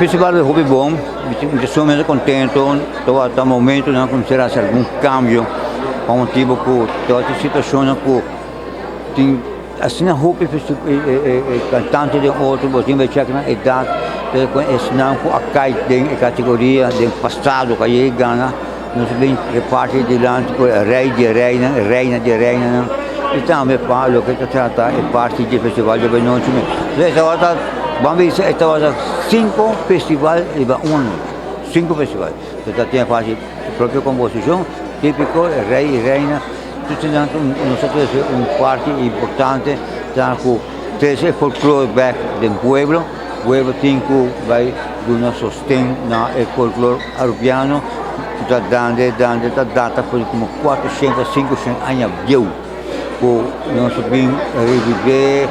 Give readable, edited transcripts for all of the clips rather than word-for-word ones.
festival ta hopi bon, mi ta sumamente contento, tabata momentonan cu mester haci algun cambio pa motibo cu tabata situacionnan cu tin asina hopi cantante den otro, bo tin bay check nan edad, pero cu esnan cu a cay den e categoria den pasado cu a yega gana, nos a bin reparti dilanti cu e rey di e reynan, e reina di e reinanan y tambe pa loke ta trata e parti di e festival di abanochi mes. Entonces e tabata, ban bisa e tabata cinco festival riba un anochi, cinco festival. Entonces ta tin e parti e propio composicion tipico, e rey y reina, tur esnan nos ta trece un parti importante ta cu trece e folklore bek den pueblo. Pueblo tin cu bay duna sosten na e folklor Arubiano cu ta dande dande ta data for di como cuatrocientos a cincocientos aña bieu cu nos a bin revive.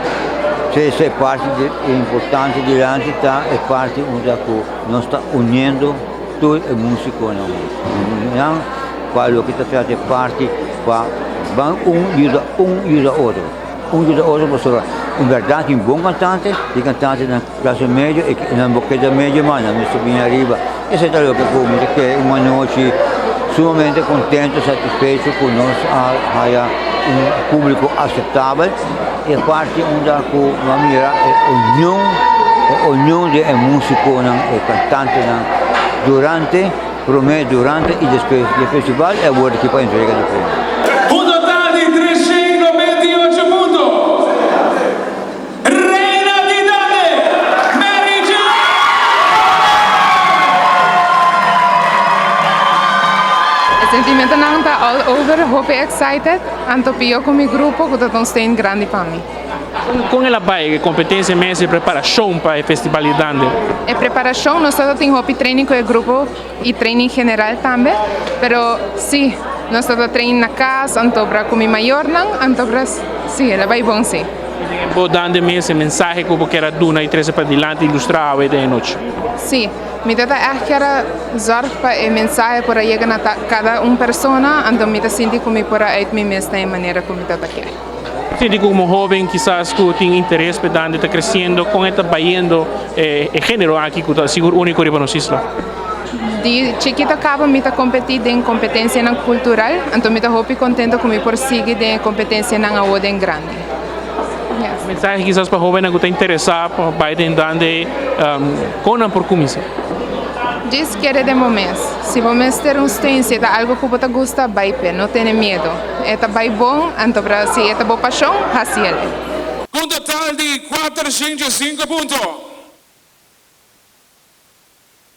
Trece e parti importante dilanti ta e parti unda cu nos ta uniendo tur e musiconan nan pa loke ta trata e parti pa ban un yuda un yuda otro. Un yuda otro pasobra en berdad tin bon cantante y cantante nan clase medio y nan bo keda medio mas nan mester bini ariba. Esey ta loke cu mi ta kere un anochi sumamente contento satisfecho cu nos a haya un publico aceptabel y aparte unda cu mi a mira e union e union di e musiconan e cantantenan durante prome durante y despues di e festival e a worde aki pa entrega di premio. Un total di 398 punto. Reina di Dande, Mary Jo! E sentimentonan ta all over, hopi excited, anto pio cu mi grupo cu ta ta un steen grandi pa mi. Con el a bay e competencia mes e preparacion pa e festival di Dande? E preparacion, nos ta tin hopi training cu e grupo y training general tambe, pero si, nos ta train na cas, anto bra cu mi mayornan, anto bra si, el a bay bon si. Bo Dande mes e mensahe cu bo kier a duna y trece padilanti ilustra awe den e nochi? Si, mi ta ta echt kier a zorg pa e mensahe por a yega na cada un persona, anto mi ta sinti cu mi por a uit mi mes na e manera cu mi ta ta kier. Sinti cu como hoben kisas cu tin interes p'e dande ta creciendo, con e ta bayendo e genero aki cu ta sigur unico riba nos isla? Di chikito caba mi ta competi den competencianan cultural, anto mi ta hopi contento cu mi por sigui den e competencianan awo den grandi. Yes. Mensahe kisas pa hobennan cu ta interesa pa bay den dande, con nan por cuminsa? Djis kere den bo mes. Si bo mester un steun, si e ta algo cu bo ta gusta, bay p'e. No tene miedo. E ta bay bon, anto pra si e ta bo pasion, haci el. Cu un total di 405 punto.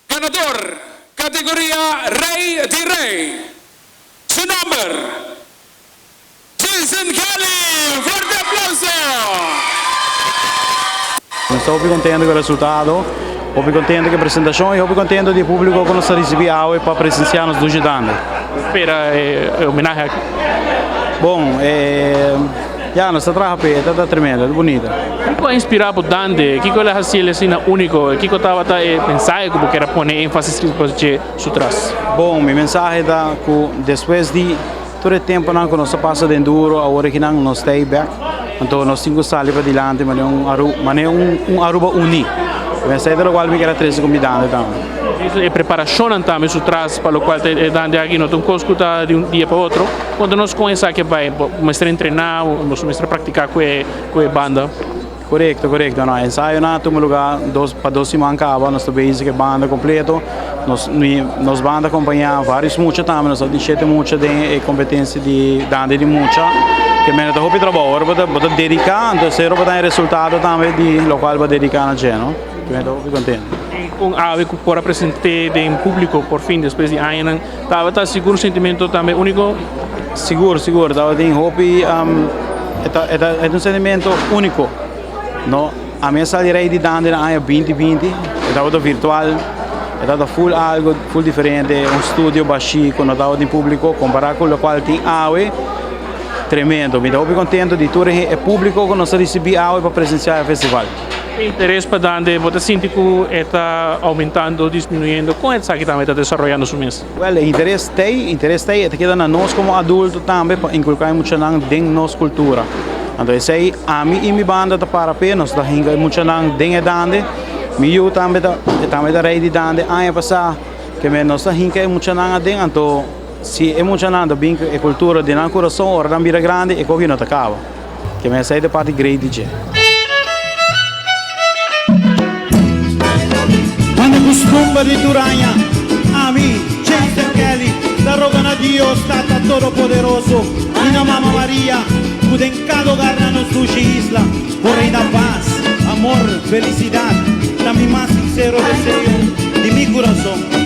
Ganador categoria Rey di Rey. Su nomber, Jason Kelly! Fuerte aplauso! Nos ta hopi contento cu e resultado, hopi contento cu e presentacion y hopi contento di e publico cu nos ta ricibi awe pa presencia nos dushi dande. Spera e homenahe aki. Bon, e ya nos ta traha p'e, e ta tremendo, e ta bunita. Kico a inspira bo dande? Kico el a haci el asina unico? Kico tabata e mensahe cu bo kier a pone enfasis riba dje su tras? Bon, mi mensahe ta cu despues di Tur e temponan ku nos a pasa den duro, awor akinan nos ta ei bek, anto nos tin ku sali padilanti manera un Aru, manera un un Aruba uní. Esei ta lokual mi kier a trese ku mi dande tambe. E preparashonnan tambe su tras pa lokual ta e dande aki no ta un kos ku ta di un dia pa otro. Konta nos kon esaki a bai? Bo mester entrená, bo mester praktiká ku e ku e banda? Korekto, korekto. No, ensayonan a tuma lugá dos pa dos siman kaba, nos ta bezig ku e banda kompleto. Nos mi nos banda akompañá vários mucha tambe, nos tabatin shete mucha den e kompetensia di dande di mucha. Ke mende ta hopi trabou, ora bo ta bo ta dediká, anto esei ora bo ta haña resultado tambe di lokual bo a dediká na dje, no. Ke mende ta hopi kontento. I kon awe ku por a present'é den públiko por fin despues di añanan, tabata sigur un sentimento tambe úniko? Sigur, sigur, tabatin hopi, e ta e ta e ta un sentimento úniko, no. Ami a sali rei di Dande na aña binti binti, e tabata virtual, e tabata full algo full diferente, un studio bashí ku no tabatin públiko kompará ku lokual tin awe, tremendo. Mi ta hopi kontento di tur e públiko ku nos a risibí awe pa presensiá e festival. E interes pa Dande, bo ta sinti ku e ta oumentando, disminuyendo? Kon esaki tambe ta desaroyando su mes? Wèl, e interes t'ei, interes t'ei, e ta keda na nos komo adulto tambe pa inkulká e muchanan den nos kultura. Anto esei ami i mi banda ta para p'e, nos ta hinka e muchanan den e dande. Mi yu tambe ta tambe ta rei di dande aña pasá ke men nos ta hinka e muchanan aden anto si e muchanan ta bin ku e kultura den nan kurason ora nan bira grandi e koki no ta kaba. Ke men esei ta parti great di dje. Manda kustumber di tur aña, ami, Jason Kelly, ta roga na Dios Tata Todopoderoso i na Mama Maria ku den kada hogar na nos dushi isla por reina pas, amor, felisidat, ta mi mas sinsero deseo di mi kurason.